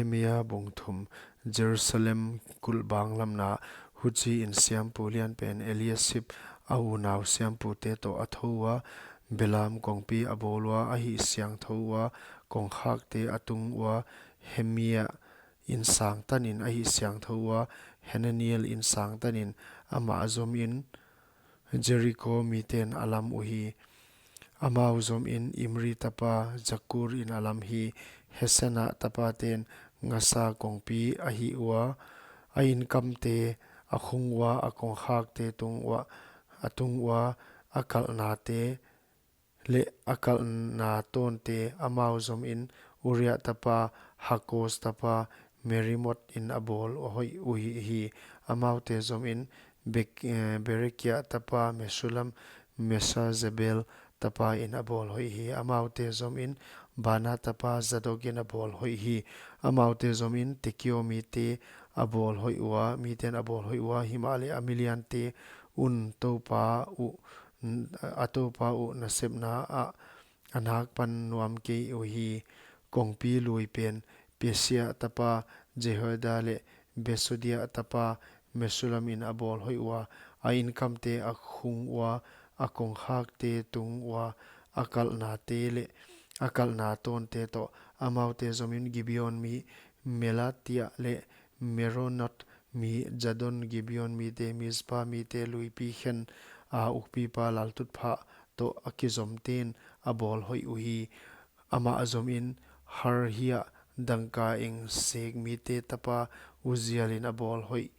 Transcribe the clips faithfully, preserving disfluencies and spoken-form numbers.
Nehemia bung thum. Jerusalem kulhbang lamna. Huchiin siampu lianpen Eliasib a unau siampute toh a thou ua, belam kongpi a bawl ua, a hihsiangthou ua, kongkhakte a tung ua, Hemia insang tanin a hihsiangthou ua, Hananiel insang tanin amah zomin Jeriko miten a lam uhi. Amau zomin Imri tapa Zakur in a lam hi. Hesana tapaten ngasa kongpi a hih ua, a inkamte a khung ua, a kongkhakte tung ua, a tung ua, a kalhnate leh a kalhna tawnte. Amau zomin Uria tapa Hakoz tapa Merimoth in a bawl hoih uhi. Amaute zomin Bek-, eh, Berekia tapa Mesulam, Mesezabel tapa in a bawl hoih hi. Amaute zomin Bana tapa Zadok in a bawl hoih hi. Amaute zomin Tekio mite a bawl hoih ua, miten a bawl hoih ua, himahleh a miliante un Toupa uh, a Toupa uh nasepna ah a nakpan nuam kei uhi. Kongpi lui pen Pesia tapa Jehoiada leh Besodia tapa Mesulam in a bawl hoih ua, a inkamte a khung ua, a kongkhakte tung ua, a kalhnate leh a kalhna tawnte toh. Amaute zomin Gibeon mi Melatia leh Meronot mi Jadon, Gibeon mite, Mizpa mite, luipi khen a ukpipa laltutphah toh a kizomten a bawl hoih uhi. Amah zomin Harhia dangka eng sek mite tapa Uziel in a bawl hoih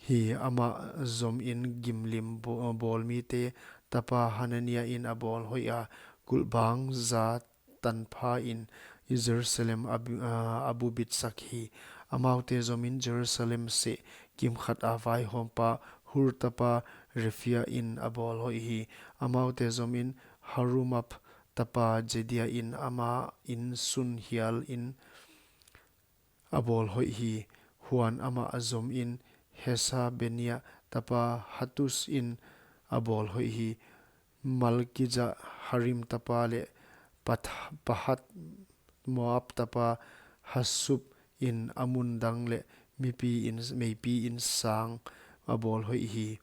hi. Amah zomin gimlim bo-, bawl mite tapa Hanania in a bawl hoih a, kulhbang za tanpha in Jerusalem a bu-, a, a bubitsak hi. Amaute zomin Jerusalem seh kimkhat a vaihawmpa Hur tapa Refia in a bawl hoih hi. Amaute zomin Harumaph tapa Jedaia in, ama in sun hial in a bawl hoih hi. Huan amah zomin Hashabneia tapa Hattus in a bawl hoih hi. Malkija Harim tapa leh Path-, Pahat-Moab tapa Hasub in a mun dang leh mipi in, meipi insang a bawl hoih hi.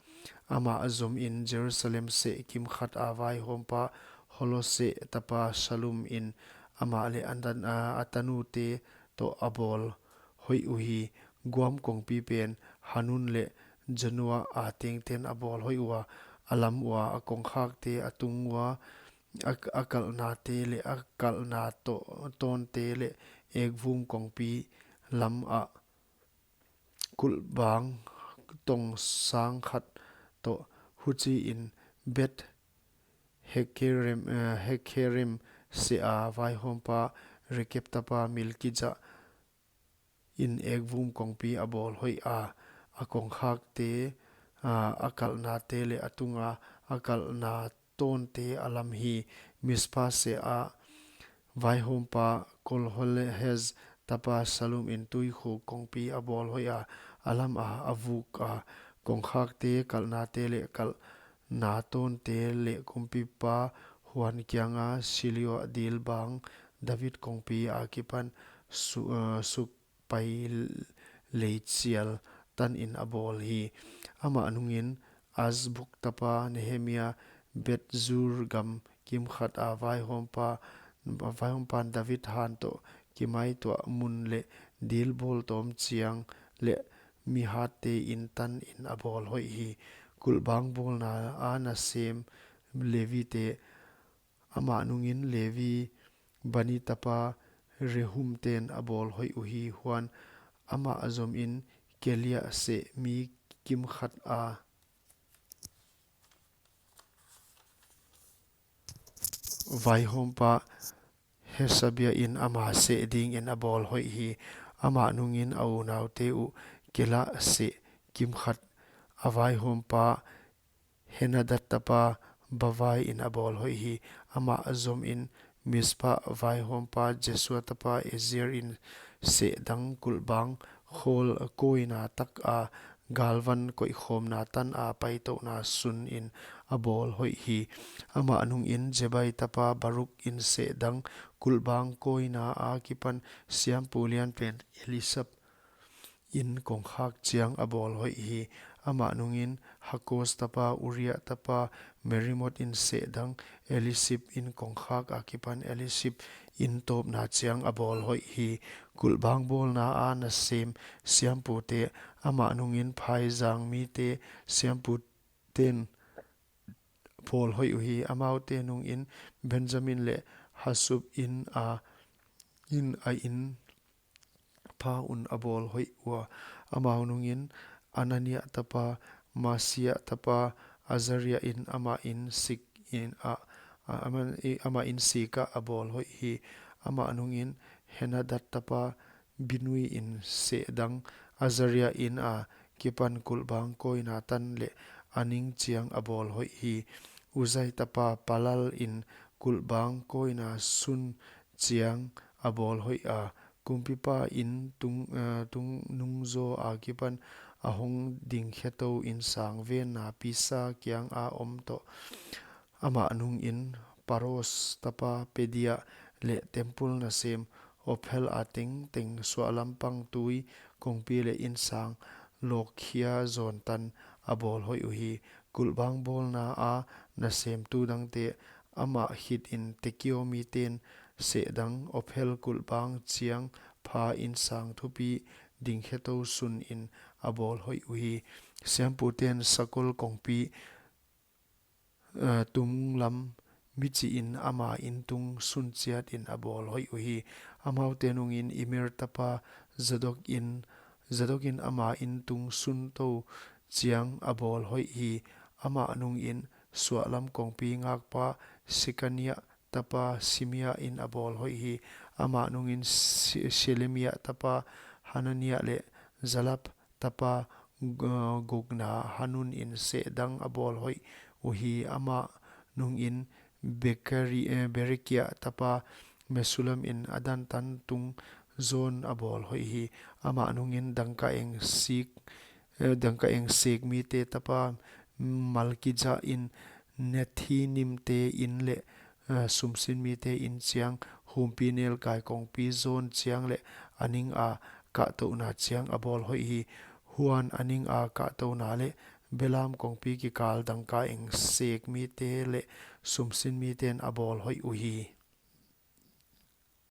Amah zomin Jerusalem seh kimkhat a vaihawmpa Holose tapa Sallum in amah leh a tan-, a, a tanute toh a bawl hoih uhi. Guam kongpi pen Hanun leh Zanoa a tengten a bawl hoih ua, a lam ua, a kongkhakte a tung ua, a, a kalhnate leh a kalhna to-, tawnte leh ekvum kongpi lam ah kulhbang tong sang khat toh. Huchiin Beth Hekerem, eh, Hekerem seh a vaihawmpa Rekep tapa Malkija in ekvum kongpi a bawl hoih a, a kongkhakte, a, a kalhnate leh a tunga a kalhna tawnte a lam hi. Mizpa seh a vaihawmpa Kolhoze tapa Sallum in tuikhuk kongpi a bawl hoih a, a lam a, a vuk a, kongkhakte, kalhnate leh kalhna tawnte leh kumpipa Huan kianga Silio dilbang David kongpi akipan su-, eh, suk pai leichial tanin a bawl hi. Amah nungin Azbuk tapa Nehemia Beth Zur gam kimkhat a vaihawmpa, vaihawmpan David han toh kimaituah mun leh dilbawl tawm chiang leh mihatte in tanin a bawl hoih hi. Kulhbang bawlna a nasem Levite. Amah nungin Levi Bani tapa Rehum ten a bawl hoih uhi. Huan amah zomin Keila seh mi kimkhat a vaihawmpa Hasabia in ama seh dingin a bawl hoih hi. Amah nungin a unaute uh Keila seh kimkhat a vaihawmpa Henadad tapa Bavai in a bawl hoih hi. Amah zomin Mizpa vaihawmpa Jesua tapa Ezer in seh dang kulhbang khawl kawina tak a galvan koihkhawmna tan a paitouhna sunin a bawl hoih hi. Amah nungin Jebai tapa Baruk in sehdang kulhbang kawina akipan siampu lianpen Elisaph in kongkhak chiang a bawl hoih hi. Amah nungin Hakkoz tapa Uriah tapa Merimoth in sehdang Elisib in kongkhak akipan Elisib in tawpna chiang a bawl hoih hi. Kulhbang bawlna a nasem siampute, amah nungin phaizang mite siamputen bawl hoih uhi. Amaute nungin Benjamin leh Hasub in a, in a in pha un a bawl hoih ua. Amau nungin Anania tapa, Masia tapa, Azaria in amah in sik in a, a, amah, i, amah in sik a a bawl hoih hi. Amah nungin Henadad tapa, Binui in sehdang Azaria in akipan kulhbang kawina tan leh a ning chiang a bawl hoih hi. Uzai tapa Palal in kulhbang kawina sun chiang a bawl hoih a. Kumpipa in tung, eh, tung nungzaw akipan a hong dingkhetou insang venna pisa kiang a om toh. Amah nungin Paros tapa Pedaia leh temple nasem Ophel a tengteng suahlam pang tui kongpi leh insang lawkkhia zawn tan a bawl hoih uhi. Kulhbang bawlna a nasemtu dangte, amah khitin Tekoa miten sehdang Ophel kulhbang chiang pha insang thupi dingkhetou sunin a bawl hoih uhi. Siamputen sakol kongpi, eh, tunglam michihin ama intung sun chiatin a bawl hoih uhi. Amaute nungin Immer tapa Zadok in, Zadok in ama intung sun tou chiang a bawl hoih hi. Amah nungin suahlam kongpi ngakpa Sekania tapa Simea in a bawl hoih hi. Amah nungin Se-, Selemia tapa Hanania leh Zalap tapa, uh, Gokna Hanun in sehdang a bawl hoih uhi. Amah nungin Bekari-, eh, Berekia tapa Mesulam in a dan tan tung zawn a bawl hoih hi. Amah nungin dangka eng sik, eh, dangka eng sek mite tapa Malkija in Nethinim te in leh, eh, sumsin mite in chiang humpinelkai kongpi zawn chiang leh a ning a kahtouhna chiang a bawl hoih hi. Huan a ning a kahtouhna leh belam kongpi kikal dangka eng sek mite leh sumsin miten a bawl hoih uhi.